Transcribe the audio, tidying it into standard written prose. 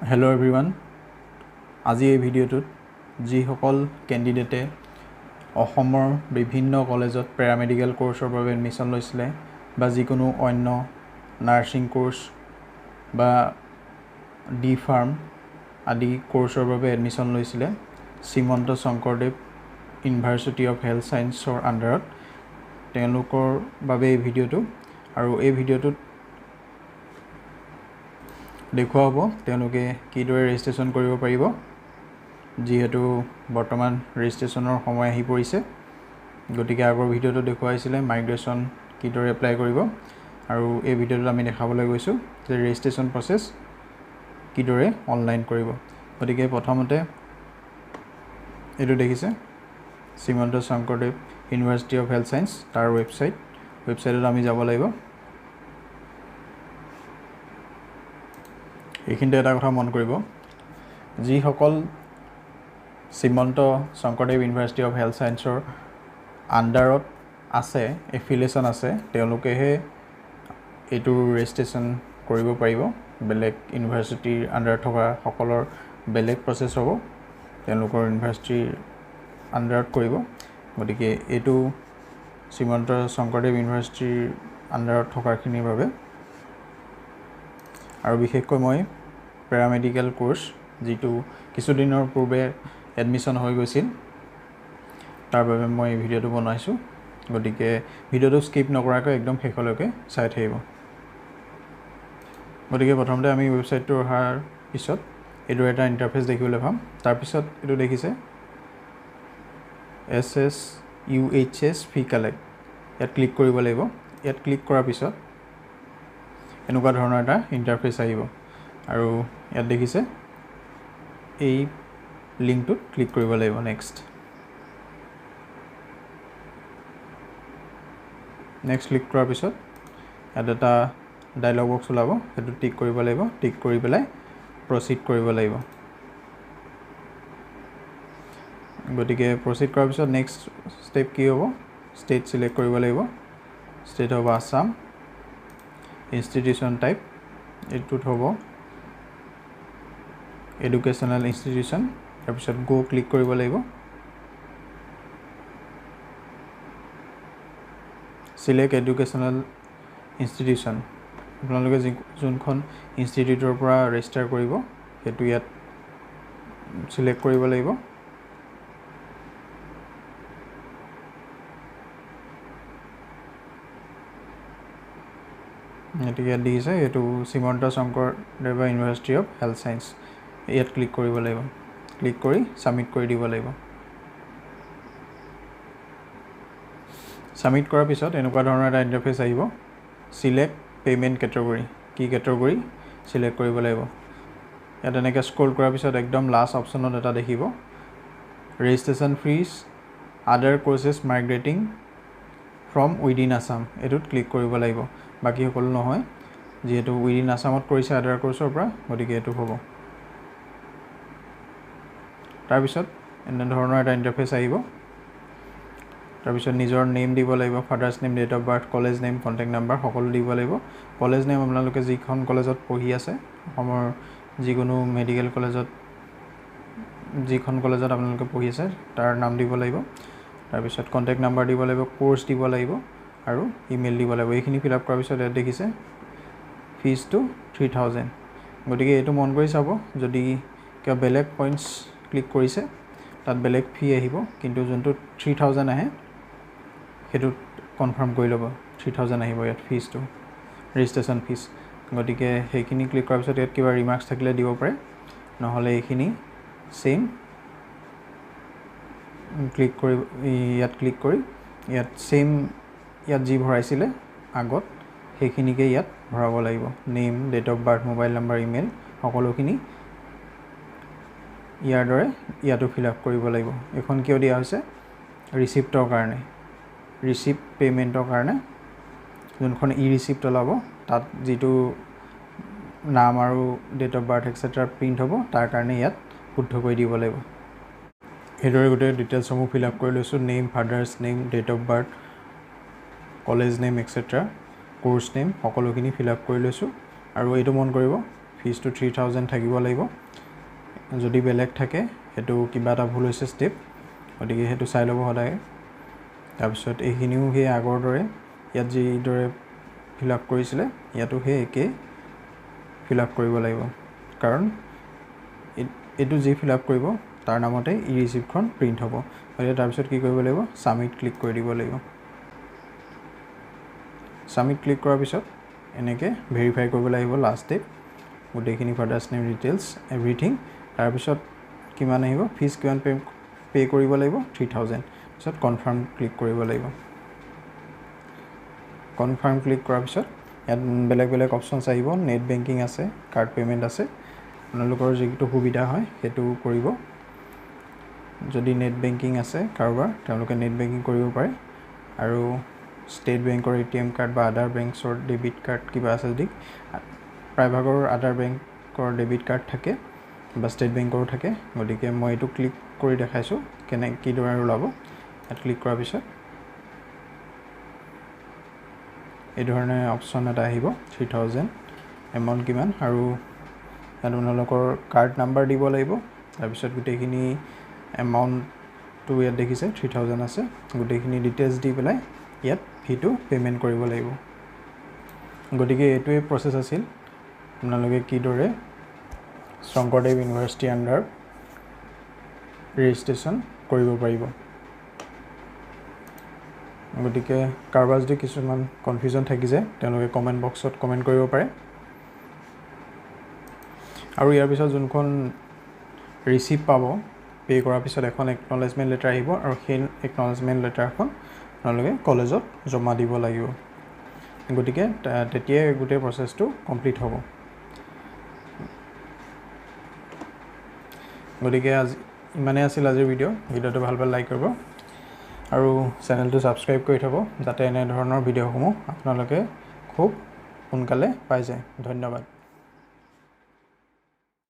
Hello' everyone, আজি এই ভিডিঅ'টোত যিসকল কেণ্ডিডেটে অসমৰ বিভিন্ন কলেজত পেৰামেডিকেল কোৰ্চৰ বাবে এডমিশ্যন লৈছিলে বা যিকোনো অন্য নাৰ্ছিং কোৰ্চ বা ডি ফাৰ্ম আদি কোৰ্চৰ বাবে এডমিশ্যন লৈছিলে Srimanta Sankardev university of health ছায়েন্সৰ আণ্ডাৰত, তেওঁলোকৰ বাবে এই ভিডিঅ'টো। আৰু এই ভিডিঅ'টোত দেখুওৱা হ'ব তেওঁলোকে কিদৰে ৰেজিষ্ট্ৰেশ্যন কৰিব পাৰিব, যিহেতু বৰ্তমান ৰেজিষ্ট্ৰেশ্যনৰ সময় আহি পৰিছে। গতিকে আগৰ ভিডিঅ'টো দেখুৱাইছিলে মাইগ্ৰেশ্যন কিদৰে এপ্লাই কৰিব, আৰু এই ভিডিঅ'টোত আমি দেখাবলৈ গৈছোঁ যে ৰেজিষ্ট্ৰেশ্যন প্ৰচেছ কিদৰে অনলাইন কৰিব। গতিকে প্ৰথমতে এইটো দেখিছে Srimanta Sankardev university of health science, তাৰ ৱেবছাইটত আমি যাব লাগিব। এইখিনিতে এটা কথা মন কৰিব, যিসকল Srimanta Sankardev university of health ছায়েন্সৰ আণ্ডাৰত আছে, এফিলিয়েশ্যন আছে, তেওঁলোকেহে এইটো ৰেজিষ্ট্ৰেশ্যন কৰিব পাৰিব। বেলেগ ইউনিভাৰ্চিটিৰ আণ্ডাৰত থকাসকলৰ বেলেগ প্ৰচেছ হ'ব, তেওঁলোকৰ ইউনিভাৰ্চিটিৰ আণ্ডাৰত কৰিব। গতিকে এইটো শ্ৰীমন্ত শংকৰদেৱ ইউনিভাৰ্চিটিৰ আণ্ডাৰত থকাখিনিৰ বাবে। আৰু বিশেষকৈ মই পেৰামেডিকেল কোৰ্চ যিটো কিছুদিনৰ পূৰ্বে এডমিশ্যন হৈ গৈছিল, তাৰ বাবে মই এই ভিডিঅ'টো বনাইছোঁ। গতিকে ভিডিঅ'টো স্কিপ নকৰাকৈ একদম শেষলৈকে চাই থাকিব। গতিকে প্ৰথমতে আমি ৱেবছাইটটো অহাৰ পিছত এইটো এটা ইণ্টাৰফেচ দেখিবলৈ পাম। তাৰপিছত এইটো দেখিছে S S U H S fee collect, ইয়াত ক্লিক কৰিব লাগিব। ইয়াত ক্লিক কৰাৰ পিছত এনেকুৱা ধৰণৰ এটা ইণ্টাৰফেচ আহিব, আৰু ইয়াত দেখিছে এই লিংকটোত ক্লিক কৰিব লাগিব। নেক্সট ক্লিক কৰাৰ পিছত ইয়াত এটা ডাইলগ বক্স ওলাব, সেইটো টিক কৰিব লাগিব। টিক কৰি পেলাই প্ৰচিড কৰিব লাগিব। গতিকে প্ৰচিড কৰাৰ পিছত নেক্সট ষ্টেপ কি হ'ব, ষ্টেট চিলেক্ট কৰিব লাগিব। ষ্টেট হ'ব আছাম, ইনষ্টিটিউশ্যন টাইপ এইটোত হ'ব এডুকেশ্যনেল ইনষ্টিটিউশ্যন, তাৰপিছত গ' ক্লিক কৰিব লাগিব। চিলেক্ট এডুকেশ্যনেল ইনষ্টিটিউশ্যন, আপোনালোকে যোনখন ইনষ্টিটিউটৰ পৰা ৰেজিষ্টাৰ কৰিব সেইটো ইয়াত চিলেক্ট কৰিব লাগিব। গতিকে ইয়াত দেখিছে এইটো Srimanta Sankardeva university of health science, ইয়াত ক্লিক কৰিব লাগিব। ক্লিক কৰি ছাবমিট কৰি দিব লাগিব। ছাবমিট কৰাৰ পিছত এনেকুৱা ধৰণৰ এটা ইণ্টাৰফেচ আহিব। চিলেক্ট পে'মেণ্ট কেটেগৰী, কি কেটেগৰী চিলেক্ট কৰিব লাগিব। ইয়াত এনেকৈ স্ক্ৰল কৰাৰ পিছত একদম লাষ্ট অপশ্যনত এটা দেখিব registration fees other courses migrating from within Assam, এইটোত ক্লিক কৰিব লাগিব। বাকী সকলো নহয়, যিহেতু উইদিন আছামত কৰিছে আদাৰ কোৰ্চৰ পৰা, গতিকে এইটো হ'ব। তাৰপিছত এনেধৰণৰ এটা ইণ্টাৰফেচ আহিব। তাৰপিছত নিজৰ নেম দিব লাগিব, father's name, date of birth, college name, contact number সকলো দিব লাগিব। কলেজ নেম আপোনালোকে যিখন কলেজত পঢ়ি আছে, অসমৰ যিকোনো মেডিকেল কলেজত যিখন কলেজত আপোনালোকে পঢ়ি আছে তাৰ নাম দিব লাগিব। তাৰপিছত কণ্টেক্ট নাম্বাৰ দিব লাগিব, কোৰ্চ দিব লাগিব আৰু ইমেইল দিব লাগিব। এইখিনি ফিল আপ কৰাৰ পিছত ইয়াত দেখিছে ফিজটো 3000। গতিকে এইটো মন কৰি চাব, যদি কিবা বেলেগ পইণ্টছ ক্লিক কৰিছে তাত বেলেগ ফি আহিব, কিন্তু যোনটো 3000 আহে সেইটোত কনফাৰ্ম কৰি ল'ব। 3000 আহিব ইয়াত ফিজটো, ৰেজিষ্ট্ৰেশ্যন ফিজ। গতিকে সেইখিনি ক্লিক কৰাৰ পিছত ইয়াত কিবা ৰিমাৰ্কছ থাকিলে দিব পাৰে, নহ'লে এইখিনি ছেইম ক্লিক কৰি ইয়াত ক্লিক কৰি ইয়াত ছেইম ইয়াত যি ভৰাইছিলে আগত সেইখিনিকে ইয়াত ভৰাব লাগিব। Name, date of birth, mobile number, email সকলোখিনি ইয়াৰ দৰে ইয়াতো ফিল আপ কৰিব লাগিব। এইখন কিয় দিয়া হৈছে, ৰিচিপ্টৰ কাৰণে, ৰিচিপ্ট পে'মেণ্টৰ কাৰণে। যোনখন ই ৰিচিপ্ট ওলাব তাত যিটো নাম আৰু date of birth etcetera print হ'ব, তাৰ কাৰণে ইয়াত শুদ্ধ কৰি দিব লাগিব। সেইদৰে গোটেই ডিটেইলছসমূহ ফিল আপ কৰি লৈছোঁ। Name, father's name, date of birth, college name etcetera, course name সকলোখিনি ফিল আপ কৰি লৈছোঁ। আৰু এইটো মন কৰিব, ফিজটো 3000 থাকিব লাগিব। যদি বেলেগ থাকে সেইটো কিবা এটা ভুল হৈছে ষ্টেপ, গতিকে সেইটো চাই ল'ব সদায়। তাৰপিছত এইখিনিও সেই আগৰ দৰে ইয়াত যিদৰে ফিল আপ কৰিছিলে ইয়াতো সেই একেই ফিল আপ কৰিব লাগিব, কাৰণ এইটো যি ফিল আপ কৰিব তাৰ নামতে ই ৰিচিপ্টখন প্ৰিণ্ট হ'ব। গতিকে তাৰপিছত কি কৰিব লাগিব, ছাবমিট ক্লিক কৰি দিব লাগিব। ছাবমিট ক্লিক কৰাৰ পিছত এনেকৈ ভেৰিফাই কৰিব লাগিব লাষ্ট ষ্টেপ, গোটেইখিনি ফাদাৰ্ছ নেম, ডিটেইলছ, এভৰিথিং। তাৰপিছত কিমান আহিব, ফিজ কিমান পে' কৰিব লাগিব, 3000। পিছত কনফাৰ্ম ক্লিক কৰিব লাগিব। কনফাৰ্ম ক্লিক কৰাৰ পিছত ইয়াত বেলেগ বেলেগ অপশ্যনছ আহিব, নেট বেংকিং আছে, কাৰ্ড পে'মেণ্ট আছে, আপোনালোকৰ যিটো সুবিধা হয় সেইটো কৰিব। যদি নেট বেংকিং আছে কাৰোবাৰ, তেওঁলোকে নেট বেংকিং কৰিব পাৰে। আৰু ষ্টেট বেংকৰ ATM card বা আদাৰ বেংকছৰ ডেবিট কাৰ্ড কিবা আছে যদি, প্ৰায়ভাগৰ আদাৰ বেংকৰ ডেবিট কাৰ্ড থাকে বা ষ্টেট বেংকৰো থাকে। গতিকে মই এইটো ক্লিক কৰি দেখাইছোঁ কেনে কিদৰে ওলাব। ইয়াত ক্লিক কৰাৰ পিছত এই ধৰণে অপশ্যন এটা আহিব, 3000 এমাউণ্ট কিমান, আৰু ইয়াত আপোনালোকৰ কাৰ্ড নাম্বাৰ দিব লাগিব। তাৰপিছত গোটেইখিনি এমাউণ্টটো ইয়াত দেখিছে 3000 আছে, গোটেইখিনি ডিটেইলছ দি পেলাই ইয়াত ফিটো পে'মেণ্ট কৰিব লাগিব। গতিকে এইটোৱেই প্ৰচেছ আছিল আপোনালোকে কিদৰে শংকৰদেৱ ইউনিভাৰ্চিটিৰ আণ্ডাৰ ৰেজিষ্ট্ৰেশ্যন কৰিব পাৰিব। গতিকে কাৰোবাৰ যদি কিছুমান কনফিউজন থাকি যায় তেওঁলোকে কমেণ্ট বক্সত কমেণ্ট কৰিব পাৰে। আৰু ইয়াৰ পিছত যোনখন ৰিচিপ্ট পাব পে' কৰাৰ পিছত এখন একনলেজমেণ্ট লেটাৰ আহিব, আৰু সেই একনলেজমেণ্ট লেটাৰখন আপোনালোকে কলেজত জমা দিব লাগিব। গতিকে তেতিয়াই গোটেই প্ৰচেছটো কমপ্লিট হ'ব। গতিকে আজি ইমানেই আছিল আজিৰ ভিডিঅ'। ভিডিঅ'টো ভাল পালে লাইক কৰিব আৰু চেনেলটো ছাবস্ক্ৰাইব কৰি থ'ব, যাতে এনেধৰণৰ ভিডিঅ'সমূহ আপোনালোকে খুব সোনকালে পাই যায়। ধন্যবাদ।